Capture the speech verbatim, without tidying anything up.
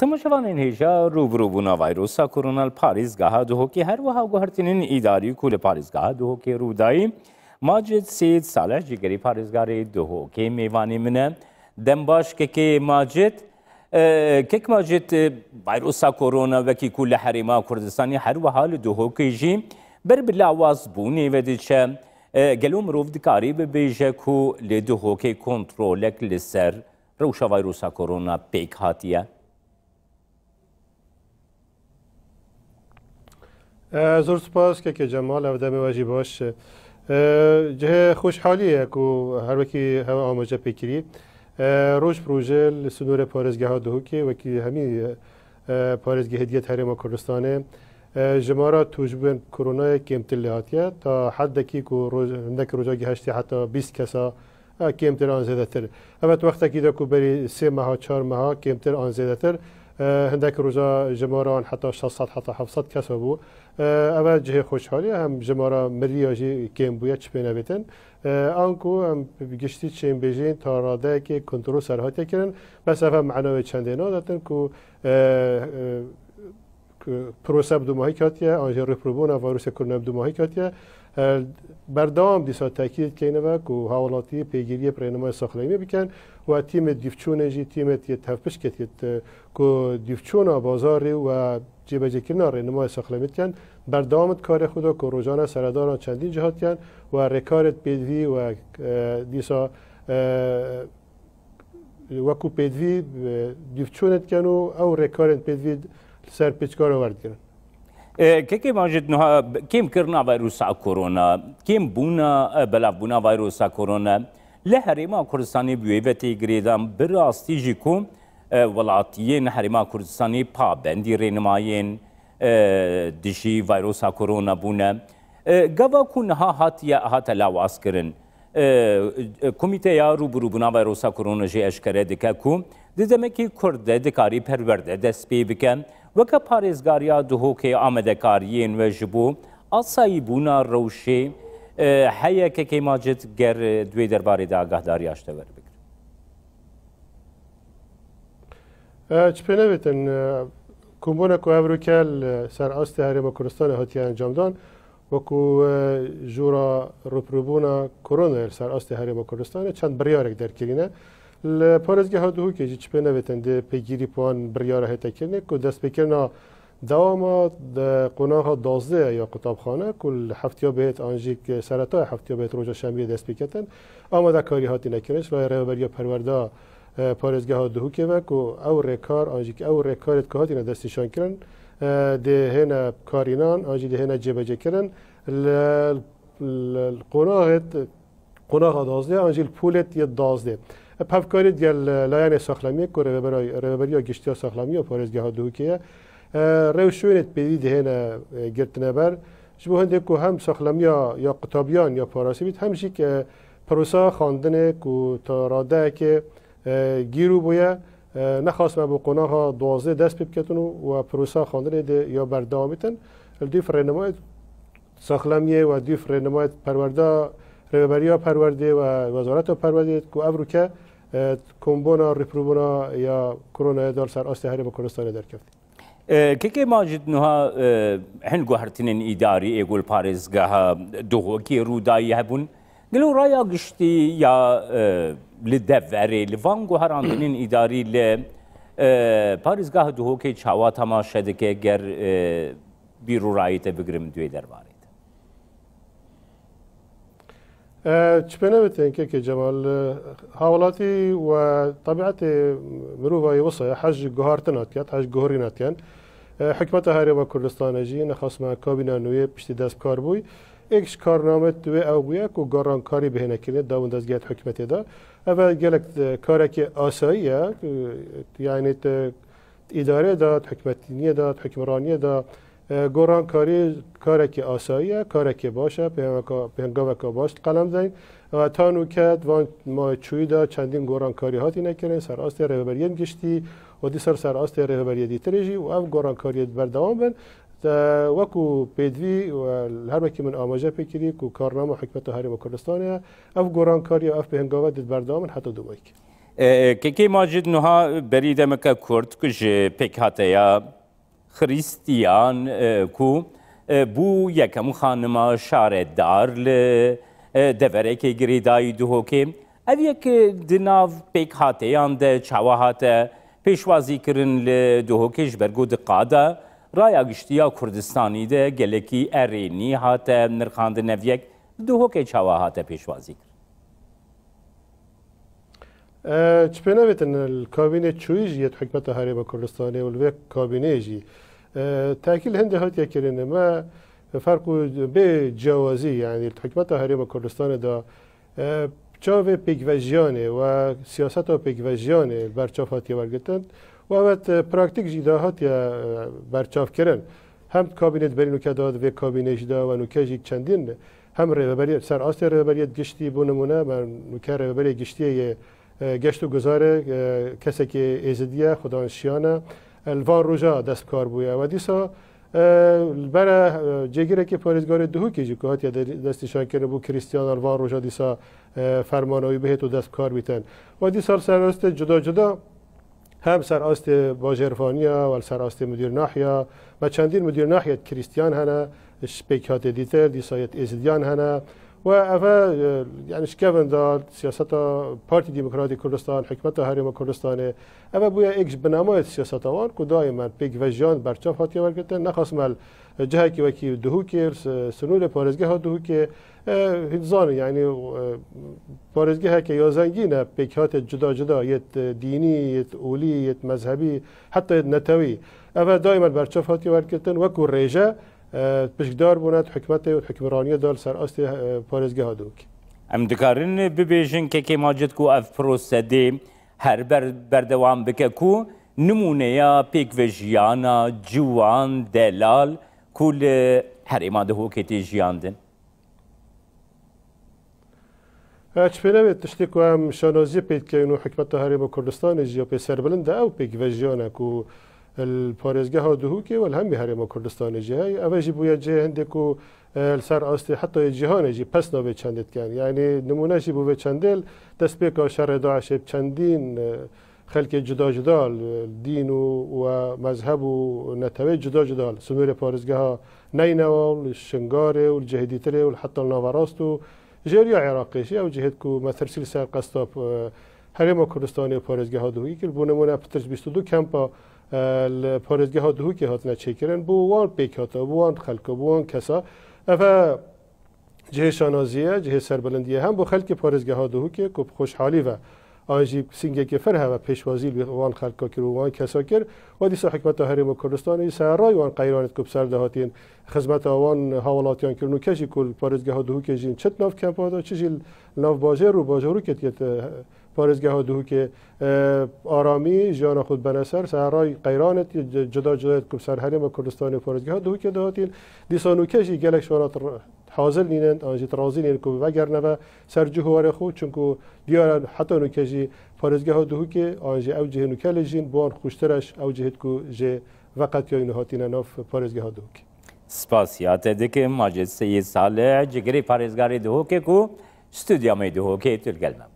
Temaşevanên hêja, rûbirûbûna vayrosa korona li parêzgeha Duhokê, her wiha guhertinên îdarî ku li parêzgeha Duhokê rûdayî, Macid Seyîd Salih, cîgerî parêzgarê Duhokê, mêvanê min e. Dem baş kekê Macid. E, kek Macid, e, vayrosa korona wekî ku li Herêma Kurdistanê, her wiha li Duhokê jî ber bi lawazbûnê ve diçe. E, gelo mirov dikarî bibêje ku li Duhokê kontrolek li ser rewşa vayrosa korona pêk hatiye? E, zor spas keke Cemal, ev demê we jî baş. E, cihê xweşhalî ye ku her wekî hewe amaje pê kirî. E, roj bi rojê li sînorê parêzgeha Duhokê wekî hemî, e, parêzgehê diyet Herêma Kurdistanê, e, jimara tûjbûyên koronayê kêmtir lê hatiye. Ta heddekî ku roj-, hindek roja gihiştî heta bîst kesa, e, kêmtir an zêdetir. Evet, wextekî de ku berî sê meha, çar meha kêmtir an zêdetir, e, hindek roja jimara an heta şeş sed, heta heft sed kesa bû. E, ev cihê xweşhalî ye, hem jimara miriya jî kêm bûye, çi pê nevêtin. E, anku em bi giştî çêmbêjîn ta radeyekê kontrol ser hatiye kirin. Bes ev mana wê çendê nadetin ku, e, e, ku prose bi dumahî hatiye, an jî rûpirûbûna vayrosê korona bi dumahî hatiye. E, berdewam dîsa tekîd dikeyne ve ku hawlatî pêgiriyê bi rênimaya saxlemî bikin û tîmê dîvçûnê jî, tîmê yê tevpişkê yê, e, ku dîvçûna bazarê û cêbecêkirina rênimaya saxlemî dikin, berdewam di karê xwe de ku rojane seredaran çendîn cihatiyan û rêkarê pêdivî û, e, dîsa, e, wekû pêdivî, e, dîvçûnê dikin û ew rêkarên pêdivî li ser pêçkara werdigirin. E, kekê Macid, niha kêmkirina vayrosa korona, kêmbûna, e, belavbûna vayrosa korona li Herêma Kurdistanê bi wê ve tê girêdan, bi rastî jî ku, e, welatiyên Herêma Kurdistanê pabendî rênimayên, e, dijî vayrosa korona bûne. E, gava ku niha hatiye, hate lawazkirin, e, e, Komîteya Rûbirûbûna Vayrosa Korona jî eşkere dike ku di demekî kurt de dikarî perwerde dest pê bike. Weke parêzgariya Duhokê amadekariyên we ji bo asayîbûna rewşê, e, heye, kekê Macid, ger, e, di wê derbarê de agahdariya ji te werbigirin? E, çi pê nevêtin, e, kombûna ku evroke li ser astê Herêma Kurdistanê hatiye encamdan, wekû, e, jûra rûpirûbûna koronayê li ser astê Herêma Kurdistanê çend biryarek derkirîne. Li parêzgeha Duhokê jî çi pê nevêtin dê pêgirî bi wan biryara hête kirinê ku destpêkirina dewama di qonaxa duwazdeh ya qutabxane ku li heftiya bihêt an jî sereta heftiya bihêt roja şembiyê dest pê ketin, amadekarî hatine kirin. Ji layê Rêveberiya Perwerda, e, parêzgeha Duhokê ve ku ew rêkar an jî ew rêkarê ku hatine destnîşankirin, e, dê hêne karînan an jî dê hêne cêbecêkirin. Li, li, li qonaxê, qonaxa duwazdeh an jî li polê yê duwazdeh. E, bi hevkarî digel, e, layanê saxlemiyê ku rêvebera-, Rêveberiya Giştî ya Saxlemiya Parêzgeha Duhokê ye, e, rêwşûnê pêdivî dihêne, e, girtine ber. Ji bo hindê ku hem saxlemiya ya qutabiyan ya parasî bît, hem jî ke prosa xandinê ku ta radeyekê, e, gîrû bûye, e, nexas me bo qonaxa duwazdeh dest pê biketin û we prosa xandinê dê ya berdewam bitin. Li dîv rênimayê saxlemiyê we dîv rênimayê perwerda, Rêveberiya Perwerdê we Wezareta Perwerdê ku evroke, e, kombûna rûpirûbûna ya koronayê da li ser astê Herêma Kurdistanê derkevtî. E, kekê Macid, niha, e, hin guhertinên îdarî ê ku li parêzgeha Duhokê rûdayî hebûn. Gelo raya giştî ya, e, li deverê, li van guherandinên îdarî li, e, parêzgeha Duhokê çawa temaşe dike, ger, e, bîr û rayê te bigirim di wê derbarê de? E, çi pê nevêtin kekê Cemal, e, hawlatî we tebietê mirovayê wisa ye, hej guhartin hatiye, hej guhorîn hatiye. E, hikûmeta Herêma Kurdistanê jî nexas me kabîna nû yê piştî dest bi kar bûyî. Êk ji karnameyê wê ew bûye ku gorankarî bihêne kirinê di dewam û dezgehê hikûmetê de. Ev e gelek, e, karekî asayî ye, e, yanî te îdarê de, hikûmetîniyê de, hikûmraniyê de, e, gorankarî karekî asayî ye, karekî baş e, pêngaveka, pêngaveka baş di qelem deyn. E, ta nûke di van mah çûyî de çendîn gorankarî hatîne kirin ser astê rêveberiyên giştî û dîsa ser astê rêveberiyê dîtirê jî û ev gorankariyê berdewam bin. E, wekû pêdivî, e, her wekî min amaje pê kirî ku karnama hikûmeta Herêma Kurdistanê ye, ev gorankariya, ev pêngave dê berdewam bin heta domayî. E, Kekê Macid, nuha berî demeke kurt ku ji pêkhateya Xristiyan, e, ku, e, bû yekem xanima şaredar li, e, deverekê girêdayî Duhokê. Ev yek di nav pêkhateyan de çawa hate pêşwazîkirin li Duhokê, ji ber ku di qada raya giştî ya Kurdistanî de gelekî erênî hate nirxandin, ev yek li Duhokê çawa hate pêşwazîkirin? E, çi pê nevêtin, li kabînê çûyî jî yê di hikûmeta Herêma Kurdistanê û li vê kabîneyê jî, e, tekî li hindê hatiye kirin. Me ferq û bê ciyawazî, yanî li hikûmeta Herêma Kurdistanê de, e, çavê pêkvejiyanê we siyaseta pêkvejiyanê li ber çav hatiye wergirtin û evet, e, praktîk jî de hatiye, e, berçavkirin. Hem di kabînê di berî nûke de, di vê kabînê jî de we nûke jî çendîn hem rêveberiyê, ser astê rêveberiyê giştî, bû nimûne, me nûke rêveberiyê giştiyê yê, e, geşt û guzarê, e, kesekî êzidî ye, Xudan Şiyan e. E, li van roja dest bi kar bûye. We dîsa, e, li bere, e, cêgirekî parêzgarê Duhokê jî ku hatiye de-, destnîşankirin bû Krîstiyan e, li van roja dîsa, e, fermana wî bihêt û dest bi kar bîtin. We dîsa li ser astê cuda cuda hem ser astê bajêrvaniya, we li ser astê mudîr nahiya, me çendîn mudîr nahiya Krîstiyan hene, ji pêkhatê dîtir, dîsa yê Êzidiyan hene. We ev e, e, yani ji kevin de siyaseta Partî Demokratîk Kurdistan, hikûmeta Herêma Kurdistanê, ev e bûye êk ji binameyê siyaseta wan ku daîmen pêkvejiyan berçav hatiye wergirtin. Nexasim el cihekî wekî Duhokê, s-, sinûrê parêzgeha Duhokê, e, hîn zanin, yani, e, parêzgeheke ya zengîn e, pêkhatê cuda cuda, yêt, e, dînî, yêt olî, yêt mezhebî, heta yêt netewî. Ev e daîmen berçav hatiye wergirtin, wekû rêje, e, pişkdar bûne di hikûmetê û hikimraniyê de li ser astê, e, parêzgeha Duhokê. Em dikarin bibêjin, Kekê Macid, ku ev prosedê her ber-, berdewam bike, ku nimûneya pêkvejiyana ciwan, delal, ku li herêma Duhokê tê jiyandin? E, çi pê nevê tiştê ku em şanaziyê pê dikeyn û hikûmeta Herêma Kurdistanê jî ya pê serbilind e, ew pêkvejiyan e ku li parêzgeha Duhokê û li hemî Herêma Kurdistanê jî heye. Ev e jî bûye cihê hindê ku, e, li ser astê heta yê cîhanê jî pesna vê çendê dikin. Yani nimûne jî bû vê çendê li destpêka şerê DAIŞê bi çendîn, e, xelkê cuda cuda, li dîn û, û mezheb û netewê cuda cuda, li sinûrê parêzgeha Neynewa û li Şingalê û li cihê dîtirê û li heta li Naverast û jêriya Iraqê jî ew cihêt ku metirsî li ser qesta, e, Herêma Kurdistanê û parêzgeha Duhokê kir. Bû nimûne pitir ji bîst û du kempa, e, li parêzgeha Duhokê hatine çêkirin. Bû wan pêkhata, bû wan xelka, bû wan kesa. Ev e cihê şanaziyê ye, cihê serbilindiyê ye. Hem bo xelkê parêzgeha Duhokê ku bi xweşhalî ve an jî sîngekê firhe ve pêşwazî li wan xelka kir û wan kesa kir. We dîsa hikûmeta Herêma Kurdistanê jî sererayî wan qeyranêt ku bi ser de hatîn xizmeta wan hawalatiyan kirin û kê jî ku li parêzgeha Duhokê jîn çi di nav kempa de, çi jî li nav bajêr û bajarokê diket, e, parêzgeha Duhokê, e, aramî jiyana xwe dibene ser, sererayî qeyranêt cuda cuda yêt ku bi ser Herêma Kurdistanê û parêzgeha Duhokê de hatîn. Dîsa nûke jî gelek ji wan re hazir nînin, an jî razî nînin ku vegerine ve ser cih û warê xwe, çunku diyar e heta nûke jî parêzgeha Duhokê, an jî ew cihê nûke lê jîn bi wan xweştir e ji ew cihêt ku jê veqetiyayîn û hatîne nav parêzgeha Duhokê. Spasiya te dikim, Macid Seyîd Salih, cigirê parêzgarê Duhokê ku studya me Duhokê tu li gel me bû.